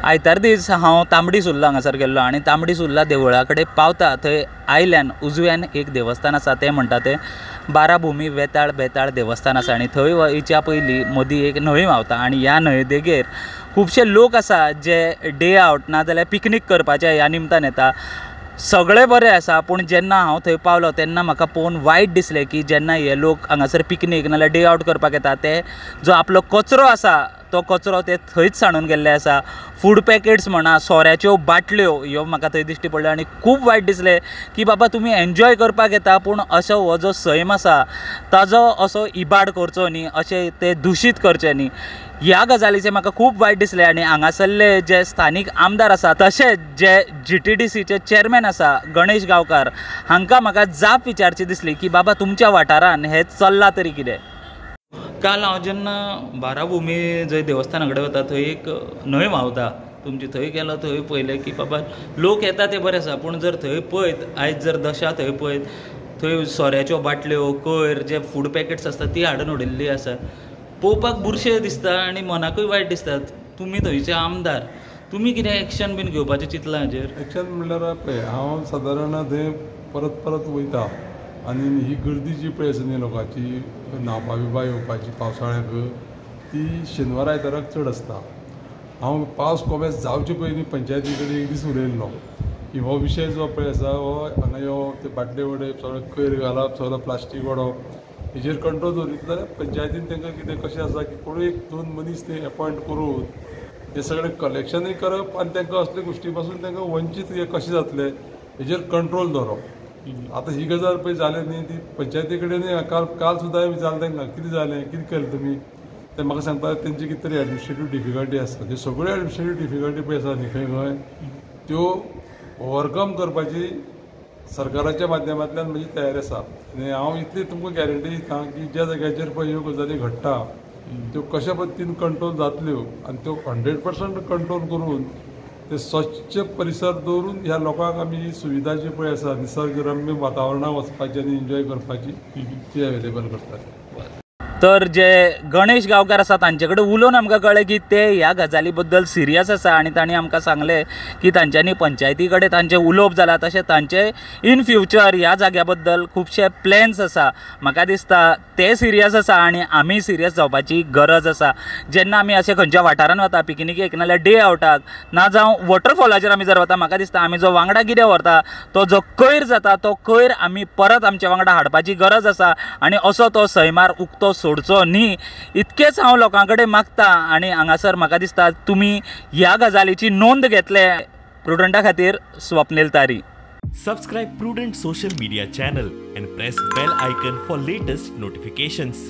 आयतार दीस हांव तांबडी सुर्ला हांगासर गेल्लो आनी तांबडी सुर्ला देवळा कडेन पावता थंय आयल्यान उजव्यान एक देवस्थान आसा, तें म्हणटा तें बाराभुमी वेताळ बेताळ देवस्थान आसा आनी थंय वयच्या पयलीं मदीं एक न्हंय व्हांवता आनी ह्या न्हंये देगेर खुबशे लोक आसा जे डे आवट ना जाल्यार पिकनीक करपाच्या ह्या निमतान येता. सगळें बरें आसा, पूण जेन्ना हांव थंय पावलो तेन्ना म्हाका पळोवन वायट दिसलें की जेन्ना हे लोक हांगासर पिकनीक नाजाल्यार डे आवट करपाक येता ते जो आपलो कचरो आसा तो कचरो ते थंयच सांडून गेल्ले आसा. फूड पॅकेट्स म्हणा, सोऱ्याच्यो बाटल्यो ह्यो म्हाका थंय दिश्टी पडल्यो आनी खूब वायट दिसलें की बाबा तुमी एन्जॉय करपाक येता पूण असो हो जो सैम आसा ताजो असो इबाड करचो न्ही, अशें ते दुशीत करचे न्ही. ह्या गजालीचें म्हाका खूब वायट दिसलें आनी हांगासरले जे स्थानीक आमदार आसा तशेंच जे GTDCचे चेअरमॅन आसा गणेश गांवकार हांकां म्हाका जाप विचारची दिसली की बाबा तुमच्या वाठारान हें चल्लां तरी कितें. काल हांव जेन्ना बाराभुमी जंय देवस्थाना कडेन वता थंय एक न्हंय व्हांवता तुमची, थंय गेलो थंय पळयलें की बाबा लोक येता ते बरें आसा, पूण जर थंय पळयत आयज जर दशा थंय पळयत थंय सोऱ्याच्यो बाटल्यो, कोयर, जे फूड पॅकेट्स आसता ती हाडून उडयल्ली आसा. पळोवपाक बुरशें दिसता आनी मनाकूय वायट दिसता. तुमी थंयचे आमदार, तुमी कितें एक्शन बीन घेवपाचें चिंतलां हाजेर? एक्शन म्हणल्यार पळय, हांव सादारण थंय परत परत वयता आनी ही गर्दी जी पळय आसा न्ही लोकांची न्हांवपा बिवपा येवपाची पावसाळ्याक, ती शेनवार आयताराक चड आसता. हांव पावस कोमेस जावचे पयलीं पंचायती कडेन एक दीस उलयल्लो की हो विशय जो पळय आसा हो हांगा यो ते बाटले वडयप, सगळें कोयर घालप, सगळें प्लास्टीक वडोवप हेजेर कंट्रोल दवरितलो जाल्यार पंचायतीन तांकां कितें कशें आसा की कोणूय एक दोन मनीस ते एपॉयंट करून हे सगळें कलेक्शनूय करप आनी तांकां असले गोश्टी पासून तांकां वंचीत हे कशें जातले हेजेर कंट्रोल दवरप. आतां ही गजाल पळय जाली न्ही ती पंचायती कडेन काल काल सुद्दां हांवें विचारलें तांकां कितें जालें, कितें केलें तुमी, ते म्हाका सांगता तेंची कितें तरी एडमिनिस्ट्रेटीव डिफिकल्टी आसता. त्यो सगळ्यो एडमिनिस्ट्रेटीव डिफिकल्टी पळय आसा न्ही खंय खंय त्यो ओवरकम करपाची सरकाराच्या माध्यमांतल्यान म्हजी तयारी आसा. आनी हांव इतली तुमकां गॅरंटी दिता की ज्या जाग्याचेर पळय ह्यो गजाली घडटा त्यो कशा पद्दतीन कंट्रोल जातल्यो आनी त्यो 100% कंट्रोल करून ते स्वच्छ परिसर दवरून ह्या लोकांक आमी ही सुविधा जी पळय आसा निसर्गरम्य वातावरणाक वचपाची आनी एन्जॉय करपाची ती अवेलेबल करतले. तर जे गणेश गांवकार आसा तांचे कडेन उलोवन आमकां कळ्ळें की ते ह्या गजाली बद्दल सिरियस आसा आनी तांणी आमकां सांगलें की तांच्यांनी पंचायती कडेन तांचें उलोवप जालां, तशें तांचे इन फ्युचर ह्या जाग्या बद्दल खुबशे प्लॅन्स आसा. म्हाका दिसता ते सिरियस आसा आनी आमी सिरियस जावपाची गरज आसा. जेन्ना आमी अशे खंयच्या वाठारान वता पिकनिकेक नाजाल्यार डे आवटाक ना जावं वॉटरफॉलाचेर आमी जर वता, म्हाका दिसता आमी जो वांगडा कितें व्हरता तो जो कोयर जाता तो कोयर आमी परत आमच्या वांगडा हाडपाची गरज आसा आनी असो तो सैमार उक्तो सोडचो न्ही, इतकेंच हांव लोकां कडेन मागता. आनी हांगासर म्हाका दिसता तुमी ह्या गजालीची नोंद घेतले. प्रुडंटा खातीर Swapnil Tari. Subscribe Prudent social media channel and press bell icon for latest notifications.